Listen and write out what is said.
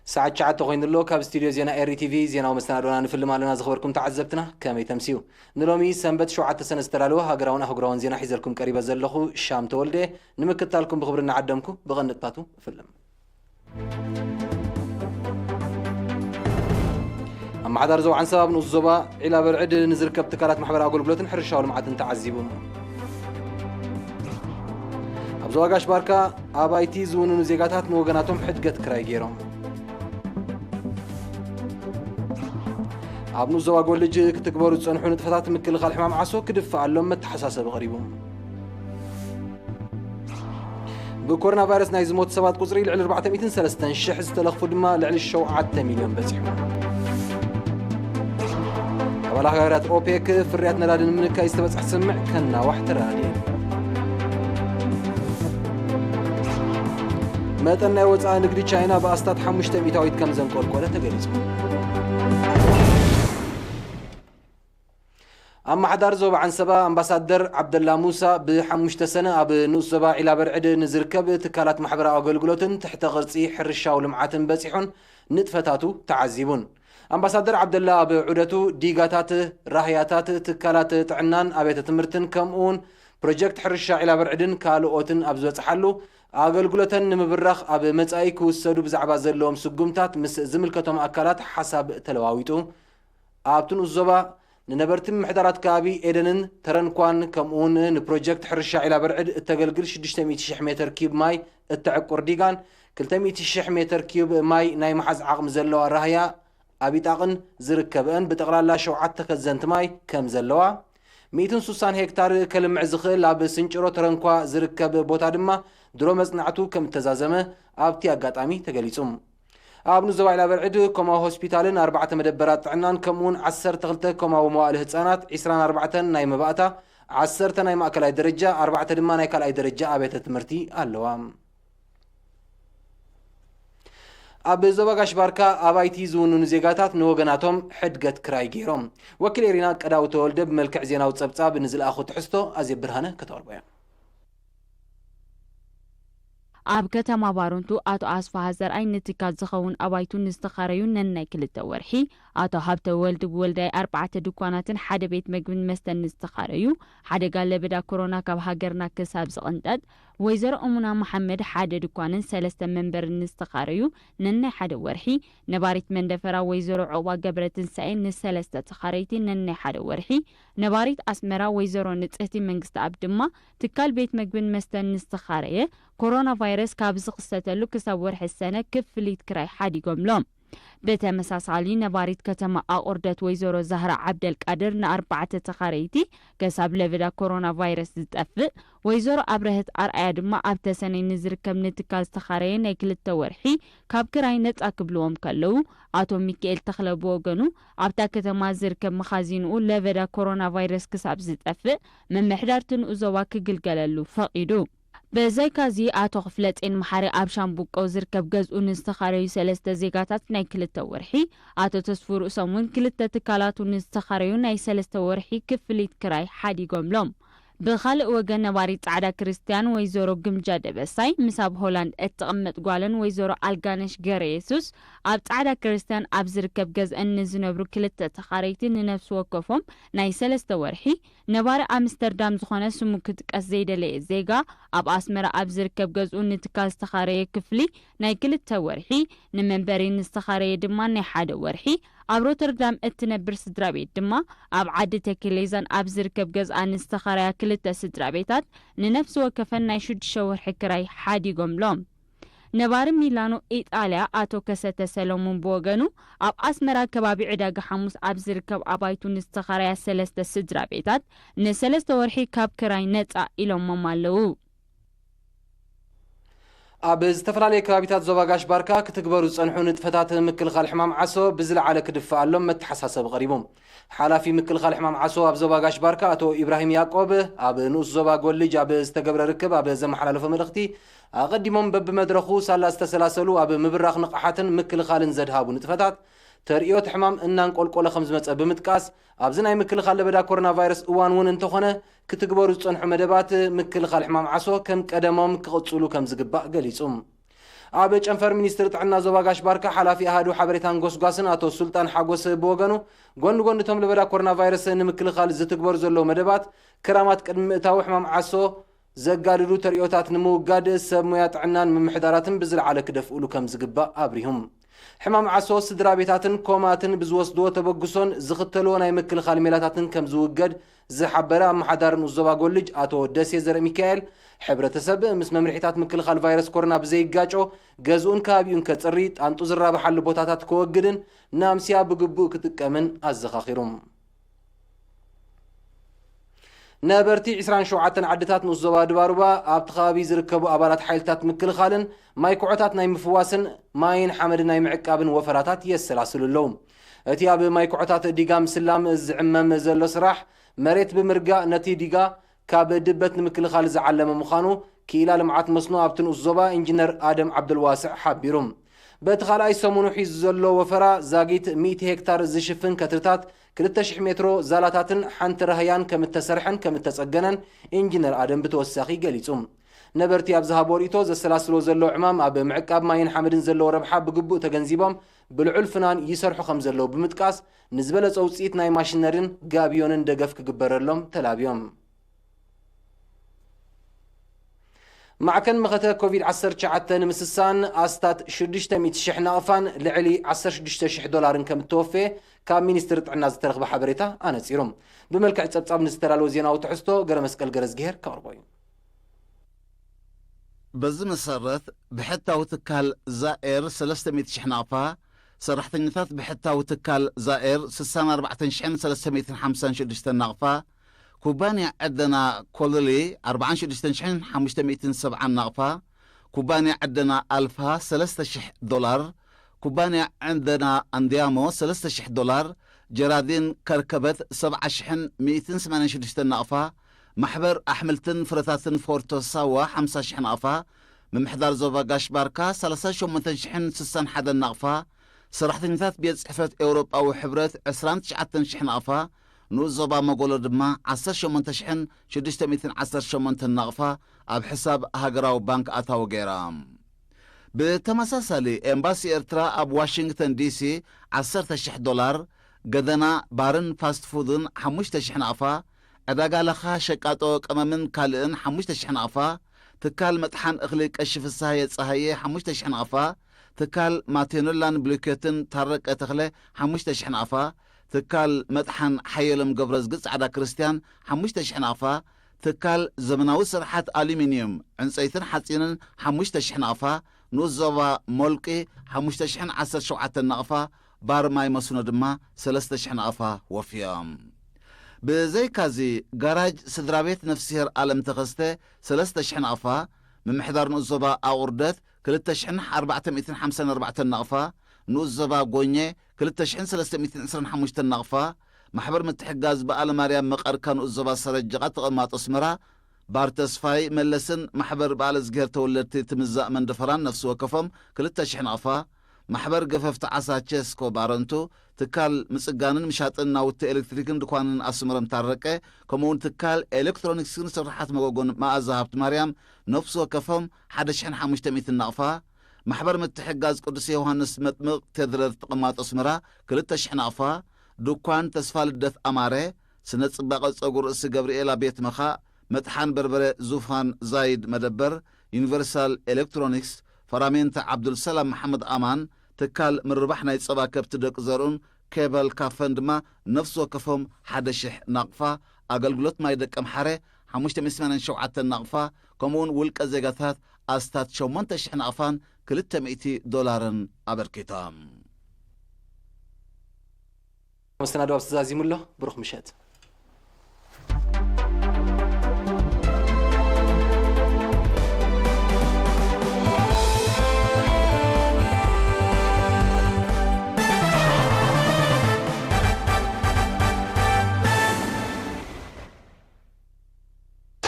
ሰዓት ትሽዓተ ኮይኑ ኣሎ። ካብ ስቱድዮ ዜና ኤሪ ቲቪ ዜናዊ መሰናዶና ንፍልም ኣለና። ዝኸበርኩም ተዓዘብትና፣ ከመይ ተምስዩ? ንሎሚ ሰንበት ሸውዓተ ሰነ ዝተዳለወ ሃገራውን ኣህጉራውን ዜና ሒዘልኩም ቀሪበ ዘለኹ ሻም ተወልደ። ንምክትታልኩም ብኽብሪ እናዓደምኩ፣ ብቐንድታቱ እፍልም። ኣመሓዳሪ ዞባ ዓንሰባ ኣብ ንኡስ ዞባ ዒላ በርዕድ ንዝርከብ ትካላት ማሕበራዊ ኣገልግሎትን ሕርሻዊ ልምዓትን ተዓዚቡ። ኣብ ዞባ ጋሽ ባርካ ኣባይቲ ዝውንኑ ዜጋታት ንወገናቶም ሕድገት ክራይ ገይሮም። ኣብ ንኡስ ዞባ ጎልጅ ክትግበሩ ዝጸንሑ ንጥፈታት ምክልኻል ሕማም ዓሶ ክድፈኣሎም መተሓሳሰቢ ቀሪቡ። ብኮሮና ቫይረስ ናይ ዝሞቱ ሰባት ቁጽሪ ልዕሊ ኣርባዕተ ሚእትን ሰለስተን ሽሕ፣ ዝተለኽፉ ድማ ልዕሊ ሸውዓተ ሚልዮን በጺሑ። ኣባል ሃገራት ኦፔክ ፍርያት ነዳዲ ንምንካይ ዝተበጽሐ ስምምዕ ከናዋሕ ተረዳድኤ። መጠን ናይ ወጻኢ ንግዲ ቻይና ብኣስታት ሓሙሽተ ሚእታዊት ከም ዘንቆልቆለ ተገሊጹ። ኣመሓዳሪ ዞባ ዓንሰባ ኣምባሳደር ዓብደላ ሙሳ ብሓሙሽተ ሰነ ኣብ ንኡስ ዞባ ዒላ በርዕድ ንዝርከብ ትካላት ማሕበራዊ ኣገልግሎትን ትሕተ ቅርጺ ሕርሻዊ ልምዓትን በጺሑን ንጥፈታቱ ተዓዚቡን። ኣምባሳደር ዓብደላ ኣብ ዑደቱ ዲጋታት፣ ራህያታት፣ ትካላት ጥዕናን ኣብያተ ትምህርትን ከምኡውን ፕሮጀክት ሕርሻ ዒላ በርዕድን ካልኦትን ኣብ ዝበጽሓሉ ኣገልግሎተን ንምብራኽ ኣብ መጻኢ ክውሰዱ ብዛዕባ ዘለዎም ስጉምታት ምስ ዝምልከቶም ኣካላት ሓሳብ ተለዋዊጡ። ኣብቲ ንኡስ ዞባ ንነበርቲ ምምሕዳራት ከባቢ ኤደንን ተረንኳን ከምኡውን ንፕሮጀክት ሕርሻ ዒላ በርዕድ እተገልግል ሽዱሽተ ሚእቲ ሽሕ ሜተር ኪዩብ ማይ እተዕቁር ዲጋን ክልተ ሚእቲ ሽሕ ሜተር ኪዩብ ማይ ናይ መሓዝ ዓቕሚ ዘለዋ ራህያ ኣብ ኢጣቕን ዝርከበአን ብጠቕላላ ሸውዓተ ከዘንቲ ማይ ከም ዘለዋ፣ ሚእትን ሱሳን ሄክታር ከልምዕ ዝኽእል ኣብ ስንጭሮ ተረንኳ ዝርከብ ቦታ ድማ ድሮ መጽናዕቱ ከም እተዛዘመ ኣብቲ ኣጋጣሚ ተገሊጹ። ኣብ ንኡስ ዞባ ዒላ በርዕድ ኮማዊ ሆስፒታልን ኣርባዕተ መደበራት ጥዕናን ከምኡውን ዓሰርተ ክልተ ኮማዊ መዋእለ ህጻናት፣ ዒስራን ኣርባዕተን ናይ መባእታ፣ ዓሰርተ ናይ ማእከላይ ደረጃ፣ ኣርባዕተ ድማ ናይ ካልኣይ ደረጃ ኣብያተ ትምህርቲ ኣለዋ። ኣብ ዞባ ጋሽ ባርካ ኣባይቲ ዝውንኑ ዜጋታት ንወገናቶም ሕድገት ክራይ ገይሮም። ወኪል ኤሪና ቀዳዊ ተወልደ ብመልክዕ ዜናዊ ጸብጻብ ንዝለኣኹ ትሕዝቶ ኣዜብ ብርሃነ ከተቕርቦ እያ። ኣብ ከተማ ባረንቱ ኣቶ ኣስፋሃ ዘርኣይ ንትካል ዝኸውን ኣባይቱ ንዝተኻረዩ ነናይ ክልተ ወርሒ፣ ኣቶ ሃብተ ወልድ ብወልዳይ ኣርባዕተ ድኳናትን ሓደ ቤት መግብን መስተን ንዝተኻረዩ፣ ሓደጋ ለበዳ ኮሮና ካብ ሃገርና ክሳብ ዝቕንጠጥ፣ ወይዘሮ እሙና መሓመድ ሓደ ድኳንን ሰለስተ መንበርን ንዝተኻረዩ ነናይ ሓደ ወርሒ፣ ነባሪት መንደፈራ ወይዘሮ ዑቕባ ገብረትንሳኤ ንሰለስተ ተኻረይቲ ነናይ ሓደ ወርሒ፣ ነባሪት ኣስመራ ወይዘሮ ንጽህቲ መንግስተኣብ ድማ ትካል ቤት መግብን መስተን ንዝተኻረየ ኮሮና ቫይረስ ካብ ዝኽሰተሉ ክሳብ ወርሒ ሰነ ክፍሊት ክራይ ሓዲጎምሎም። ብተመሳሳሊ ነባሪት ከተማ ኣቑርደት ወይዘሮ ዛህራ ዓብደልቃድር ንኣርባዕተ ተኻረይቲ ከሳብ ለበዳ ኮሮና ቫይረስ ዝጠፍእ፣ ወይዘሮ ኣብረህት ኣርኣያ ድማ ኣብ ተሰነይ ንዝርከብ ንትካል ዝተኻረየ ናይ ክልተ ወርሒ ካብ ክራይ ነጻ ክብልዎም ከለዉ፣ ኣቶ ሚካኤል ተኽለ ብወገኑ ኣብታ ከተማ ዝርከብ መኻዚንኡ ለበዳ ኮሮና ቫይረስ ክሳብ ዝጠፍእ ምምሕዳር እቲ ንኡስ ዞባ ክግልገለሉ ፈቒዱ። ብዘይካዚ ኣቶ ክፍለጼን መሓሪ ኣብ ሻምቡቆ ዝርከብ ገዝኡ ንዝተኻረዩ ሰለስተ ዜጋታት ናይ ክልተ ወርሒ፣ ኣቶ ተስፉ ርእሶም እውን ክልተ ትካላቱ ንዝተኻረዩ ናይ ሰለስተ ወርሒ ክፍሊት ክራይ ሓዲጎምሎም። ብኻልእ ወገን ነባሪት ጻዕዳ ክርስትያን ወይዘሮ ግምጃ ደበሳይ ምስ ኣብ ሆላንድ እትቕመጥ ጓለን ወይዘሮ ኣልጋነሽ ገረ የሱስ ኣብ ጻዕዳ ክርስትያን ኣብ ዝርከብ ገዝአን ንዝነብሩ ክልተ ተኻረይቲ ንነፍሲ ወከፎም ናይ ሰለስተ ወርሒ ነባሪ ኣምስተርዳም ዝኾነ ስሙ ክጥቀስ ዘይደለየ ዜጋ ኣብ ኣስመራ ኣብ ዝርከብ ገዝኡ ንትካል ዝተኻረየ ክፍሊ ናይ ክልተ ወርሒ ንመንበሪ ንዝተኻረየ ድማ ናይ ሓደ ወርሒ ኣብ ሮተርዳም እትነብር ስድራ ቤት ድማ ኣብ ዓዲ ተክሌዛን ኣብ ዝርከብ ገዝኣ ንዝተኻረያ ክልተ ስድራ ቤታት ንነፍሲ ወከፈን ናይ ሽዱሽተ ወርሒ ክራይ ሓዲጎምሎም። ነባሪ ሚላኖ ኢጣልያ ኣቶ ከሰተ ሰለሙን ብወገኑ ኣብ ኣስመራ ከባቢ ዕዳጋ ሓሙስ ኣብ ዝርከብ ኣባይቱ ንዝተኻረያ ሰለስተ ስድራ ቤታት ንሰለስተ ወርሒ ካብ ክራይ ነጻ ኢሎሞም ኣለዉ። ኣብ ዝተፈላለየ ከባቢታት ዞባ ጋሽ ባርካ ክትግበሩ ዝጸንሑ ንጥፈታት ምክልኻል ሕማም ዓሶ ብዝለዓለ ክድፈኣሎም መተሓሳሰቢ ቀሪቡ። ሓላፊ ምክልኻል ሕማም ዓሶ ኣብ ዞባ ጋሽ ባርካ ኣቶ ኢብራሂም ያዕቆብ ኣብ ንኡስ ዞባ ጎልጅ ኣብ ዝተገብረ ርክብ ኣብ ዘመሓላለፎ መልእኽቲ፣ ኣቐዲሞም በብመድረኹ ሳላ ዝተሰላሰሉ ኣብ ምብራኽ ንቕሓትን ምክልኻልን ዘድሃቡ ንጥፈታት ተርእዮት ሕማም እናንቆልቆለ ከም ዝመጸ ብምጥቃስ፣ ኣብዚ ናይ ምክልኻል ለበዳ ኮሮና ቫይረስ እዋን እውን እንተኾነ ክትግበሩ ዝጸንሑ መደባት ምክልኻል ሕማም ዓሶ ከም ቀደሞም ክቕጽሉ ከም ዝግባእ ገሊጹ። ኣብ ጨንፈር ሚኒስትሪ ጥዕና ዞባ ጋሽ ባርካ ሓላፊ ኣሃዱ ሓበሬታን ጎስጓስን ኣቶ ሱልጣን ሓጎስ ብወገኑ፣ ጎኒ ጎኒ እቶም ለበዳ ኮሮና ቫይረስ ንምክልኻል ዝትግበር ዘሎ መደባት፣ ክራማት ቅድሚ ምእታዉ ሕማም ዓሶ ዘጋድዱ ተርእዮታት ንምውጋድ ሰብ ሞያ ጥዕናን ምምሕዳራትን ብዝለዓለ ክደፍኡሉ ከም ዝግባእ ኣብሪሁም። ሕማም ዓሶ ስድራ ቤታትን ኮማትን ብዝወስድዎ ተበግሶን ዝኽተልዎ ናይ ምክልኻል ሜላታትን ከም ዝውገድ ዝሓበረ ኣመሓዳሪ ንኡስ ዞባ ጎልጅ ኣቶ ደሴ ዘርእ ሚካኤል፣ ሕብረተሰብ ምስ መምርሒታት ምክልኻል ቫይረስ ኮሮና ብዘይጋጮ ገዝኡን ከባቢኡን ከጽሪ፣ ጣንጡ ዝራብሓሉ ቦታታት ከወግድን ናምስያ ብግቡእ ክጥቀምን ኣዘኻኺሩ። ነበርቲ ዕስራን ሸውዓተን ዓድታት ንኡስ ዞባ ድባሩባ ኣብቲ ከባቢ ዝርከቡ ኣባላት ሓይልታት ምክልኻልን ማይ ኩዖታት ናይ ምፍዋስን ማይን ሓመድን ናይ ምዕቃብን ወፈራታት የሰላስሉ ኣለዉ። እቲ ኣብ ማይ ኩዖታት ዲጋ ምስላም ዝዕመም ዘሎ ስራሕ መሬት ብምርጋእ ነቲ ዲጋ ካብ ድበት ንምክልኻል ዝዓለመ ምዃኑ ክኢላ ልምዓት መስኖ ኣብቲ ንኡስ ዞባ ኢንጂነር ኣደም ዓብዱልዋስዕ ሓቢሩ። በቲ ካልኣይ ሰሙኑ ሒዙ ዘሎ ወፈራ ዛጊት ሚእቲ ሄክታር ዝሽፍን ከትርታት፣ ክልተ ሽሕ ሜትሮ ዛላታትን ሓንቲ ራህያን ከም እተሰርሐን ከም እተጸገነን ኢንጂነር ኣደም ብተወሳኺ ገሊጹ። ነበርቲ ኣብ ዝሃቦ ርእይቶ፣ ዘሰላስሎ ዘሎ ዕማም ኣብ ምዕቃብ ማይን ሓመድን ዘለዎ ረብሓ ብግቡእ ተገንዚቦም ብልዑል ፍናን ይሰርሑ ከም ዘለዉ ብምጥቃስ፣ ንዝበለጸ ውጽኢት ናይ ማሽነሪን ጋብዮንን ደገፍ ክግበረሎም ተላብዮም። ማዕከን መኸተ ኮቪድ ዓሰርተ ትሽዓተ ንምስሳን ኣስታት ሽዱሽተ ሚእቲ ሽሕ ናቕፋን ልዕሊ ዓሰርተ ሽዱሽተ ሽሕ ዶላርን ከም እተወፈየ ካብ ሚኒስትሪ ጥዕና ዝተረኽበ ሓበሬታ ኣነጺሩ። ብመልክዕ ጸብጻብ ንዝተዳለወ ዜናዊ ትሕዝቶ ገረ መስቀል ገረዝግሄር ከቕርቦ እዩ። በዚ መሰረት ብሕታዊ ትካል ዛኤር ሰለስተ ሚእቲ ሽሕ ናቕፋ፣ ሰራሕተኛታት ብሕታዊ ትካል ዛኤር ስሳን ኣርባዕተን ሽሕን ሰለስተ ሚእትን ሓምሳን ሽዱሽተን ናቕፋ፣ ኩባንያ ዕደና ኮለሊ ኣርባዓን ሽዱሽተን ሽሕን ሓሙሽተ ሚእትን ሰብዓን ናቕፋ፣ ኩባንያ ዕደና ኣልፋ ሰለስተ ሽሕ ዶላር፣ ኩባንያ ዕደና ኣንድያሞ ሰለስተ ሽሕ ዶላር፣ ጀራዲን ከርከበት ሰብዓ ሽሕን ሚእትን ሰማንያን ሽዱሽተን ናቕፋ፣ ማሕበር ኣሕምልትን ፍረታትን ፎርቶ ሳዋ ሓምሳ ሽሕ ናቕፋ፣ ምምሕዳር ዞባ ጋሽ ባርካ ሰላሳ ሸሞንተ ሽሕን ስሳን ሓደን ናቕፋ፣ ሰራሕተኛታት ቤት ጽሕፈት ኤውሮጳዊ ሕብረት ዕስራን ትሽዓተን ሽሕ ናቕፋ፣ ንኡስ ዞባ መጎሎ ድማ ዓሰርተ ሸሞንተ ሽሕን ሽዱሽተ ሚእትን ዓሰርተ ሸሞንተን ናቕፋ ኣብ ሕሳብ ሃገራዊ ባንክ ኣታዊ ገይራ። ብተመሳሳሊ፣ ኤምባሲ ኤርትራ ኣብ ዋሽንግተን ዲሲ ዓሰርተ ሽሕ ዶላር፣ ገደና ባርን ፋስት ፉድን ሓሙሽተ ሽሕ ናቕፋ፣ ዕዳጋ ለኻ ሸቃጦ ቀመምን ካልእን ሓሙሽተ ሽሕ ናቕፋ፣ ትካል መጥሓን እኽሊ ቀሺ ፍስሃየ ጸሃየ ሓሙሽተ ሽሕ ናቕፋ፣ ትካል ማቴኖላን ብሉኬትን ታረቀ ተኽለ ሓሙሽተ ሽሕ ናቕፋ፣ ትካል መጥሓን ሓየሎም ገብረዝጊ ጻዕዳ ክርስትያን ሓሙሽተ ሽሕ ናቕፋ፣ ትካል ዘመናዊ ስርሓት ኣሉሚንዩም፣ ዕንጸይትን ሓጺንን ሓሙሽተ ሽሕ ናቕፋ፣ ንኡስ ዞባ ሞልቂ ሓሙሽተ ሽሕን ዓሰርተ ሸውዓተን ናቕፋ፣ ባር ማይ መስኖ ድማ ሰለስተ ሽሕ ናቕፋ ወፍዮም። ብዘይካዚ፣ ጋራጅ ስድራ ቤት ነፍስሄር ኣለም ተኸስተ ሰለስተ ሽሕ ናቕፋ፣ ምምሕዳር ንኡስ ዞባ ኣቑርደት ክልተ ሽሕን ኣርባዕተ ሚእትን ሓምሳን ኣርባዕተን ናቕፋ፣ ንኡስ ዞባ ጎኘ ክልተ ሽሕን ሰለስተ ሚእትን ዕስራን ሓሙሽተን ናቕፋ፣ ማሕበር ምትሕጋዝ በዓለ ማርያም መቐርካ ንኡስ ዞባ ሰረጀቓ ተቐማጦ ኣስመራ፣ ባር ተስፋይ መለስን ማሕበር በዓለ ዝግሄር ተወለድቲ ትምዛእ መንደፈራን ነፍሲ ወከፎም ክልተ ሽሕ ናቕፋ፣ ማሕበር ገፈፍቲ ዓሳ ቸስኮ ባረንቱ፣ ትካል ምጽጋንን ምሻጥን ናውቲ ኤሌክትሪክን ድኳንን ኣስመሮም ታረቀ፣ ከምኡውን ትካል ኤሌክትሮኒክስን ስርሓት መጎጎን መኣዛ ሃብቲ ማርያም ነፍሲ ወከፎም ሓደ ሽሕን ሓሙሽተ ሚእትን ናቕፋ፣ ማሕበር ምትሕጋዝ ቅዱስ ዮሃንስ መጥምቕ ቴድረር ተቐማጦ ኣስመራ ክልተ ሽሕ ናቕፋ፣ ድኳን ተስፋ ልደት ኣማረ፣ ስነ ጽባቐ ጸጉሪ ርእሲ ገብርኤላ ቤት መኻእ፣ መጥሓን በርበረ ዙፋን ዛይድ መደበር፣ ዩኒቨርሳል ኤሌክትሮኒክስ፣ ፈራሜንተ ዓብዱልሰላም መሓመድ ኣማን፣ ትካል ምርባሕ ናይ ጸባ ከብቲ ደቂ ዘርኡን ኬበል ካፈን ድማ ነፍሲ ወከፎም ሓደ ሽሕ ናቕፋ፣ ኣገልግሎት ማይ ደቀምሓረ ሓሙሽተ ሚእቲ ሰማንያን ሸውዓተን ናቕፋ፣ ከምኡውን ውልቀ ዜጋታት ኣስታት ሸሞንተ ሽሕ ናቕፋን ክልተ ሚእቲ ዶላርን ኣበርኪቶም። መሰናዶ ኣብዚ ተዛዚሙ ኣሎ። ብሩኽ ምሸት።